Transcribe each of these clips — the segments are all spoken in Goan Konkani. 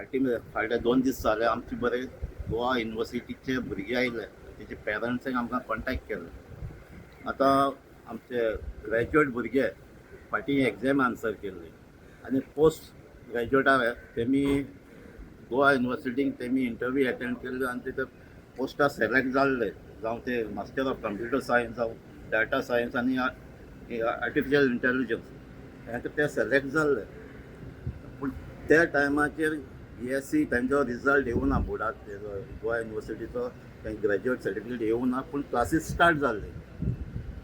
फाटीं फाटले 2 दीस जाले, आमचे बरे गोवा युनिवर्सिटीचे भुरगे आयले, तेजे पेरंट्सांक आमकां कॉन्टेक्ट केले. आतां आमचे ग्रॅज्युएट भुरगे फाटीं एग्झाम आन्सर केल्ली आनी पोस्ट ग्रॅज्युएटा तेमी गोवा युनिवर्सिटीक तेमी इंटरव्यू एटेंड केल्ले आनी ते पोस्टार सिलेक्ट जाल्ले, जावं ते मास्टर ऑफ कंप्युटर सायन्स, जावं डाटा सायन्स आनी आर्टिफिशियल इंटेलिजन्स, हेका ते सिलेक्ट जाल्ले. पूण त्या टायमाचेर बीएससी तांचो रिजल्ट येवना, बोर्डाक गोवा युनिवर्सिटीचो ग्रॅज्युएट सर्टिफिकेट येवना, पूण क्लासीस स्टार्ट जाल्ले.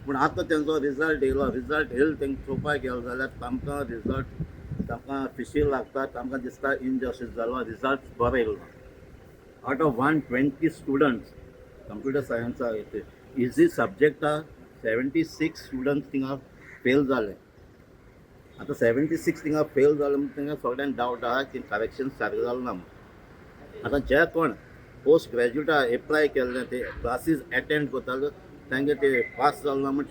पूण आतां तेंचो रिजल्ट येयलो. रिजल्ट येयलो, तांकां चोवपाक गेलो जाल्यार तांकां रिजल्ट तांकां फिशी लागता. तांकां दिसता इनजस्टीस जालो, रिजल्ट बरो येयलो ना. Out of 120 students computer सायन्सा easy सब्जेक्टा 76 students थिंगा फेल जाले. आतां 76 थिंगा फेल जाले म्हणून तांकां सगळ्यांक डावट आहा की करेक्शन सारकें जालें ना म्हणून. आतां जे कोण पोस्ट ग्रॅज्युएटा एप्लाय केल्ले, ते क्लासीस एटेंड करताले, तांकां ते पास जालो ना म्हण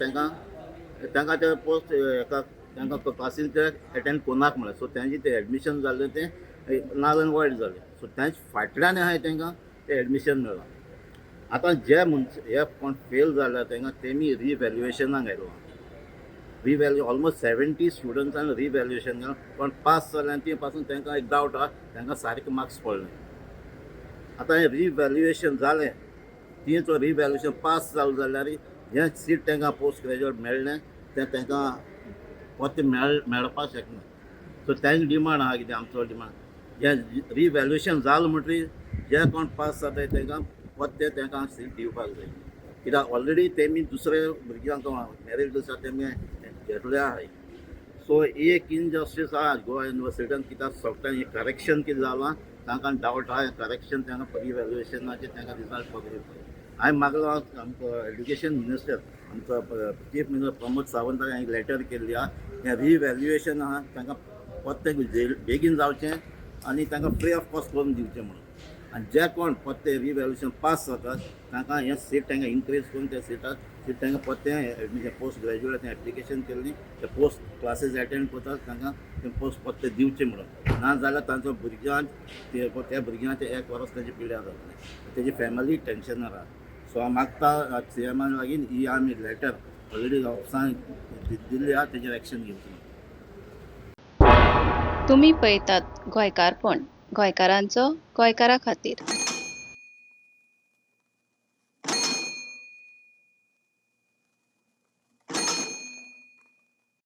तांकां ते पोस्ट हेका तांकां क्लासीन ते एटेंड कोन्नाक म्हळ्यार, सो तेंचे ते एडमिशन जाल्लें तें नल एंड वॉयड जालें. सो तेंच फाटल्यान आहाय तांकां तें एडमिशन मेळ्ळां. आतां जे मनश हे कोण फेल जाल्या, तांकां तेमी रिव्हॅल्युएशनाक आयलो. रिव्हॅल्यू ऑलमोस्ट 70 स्टुडंट्सान रिव्हॅल्युएशन केलां, पण पास जाल्यान आनी ती पासून तांकां एक डावट आहा, तांकां सारके मार्क्स पडले. आतां हें रिव्हॅल्युएशन जालें, ती रिव्हॅल्युएशन पास जालें जाल्यार हें सीट तांकां पोस्ट ग्रॅज्युएट मेळ्ळें तें तांकां परतें मेळपाक शकना. सो तेंचे डिमांड आहा कितें, आमचो डिमांड, हें रिव्हॅल्युएशन जालें म्हणटरीर जे कोण पास जाताय तांकां परतें तांकां सीट दिवपाक जाय, कित्याक ऑलरेडी तेमी दुसरे भुरग्यांक मेरीट आसा तेमी घेतले आहाय. सो एक इनजस्टीस आहा गोवा युनिवर्सिटीन, कित्याक सगळ्यांक हें करेक्शन कितें जालां, तांकां डावट आहा. करेक्शन तांकां रिव्हॅल्युएशनाचेर तांकां रिजल्ट पळोवपाक जाय. हांवें मागलां, आमचो एड्युकेशन मिनिस्टर, आमचो चीफ मिनिस्टर प्रमोद सावंत हांणी लेटर केल्ली आहा. हें रिव्हॅल्युएशन आहा, तांकां परतें बेगीन जावचें आनी तांकां फ्री ऑफ कॉस्ट करून दिवचें म्हणून. आनी जे कोण परते रिव्हॅल्युएशन पास जातात, तांकां हें सीट तांकां इन्क्रीज करून त्या सीट तांकां परतें एडमिशन, पोस्ट ग्रॅज्युएट तें एप्लिकेशन केल्ली, ते पोस्ट क्लासीस एटेंड करतात, तांकां तें पोस्ट परतें दिवचें म्हणून. ना जाल्यार तांचो भुरग्यांक त्या भुरग्यांचें एक वर्स तेजें पिड्यार जातलें, तेजी फॅमिली टेंशनार आहा. सो हांव मागता सीएमा लागीं, ही आमी लेटर ऑलरेडी ऑफिसान दिल्ली आहा, तेजेर एक्शन घेवचें. तुमी पळयतात गोंयकारपण, गोंयकारांचो गोंयकारा खातीर.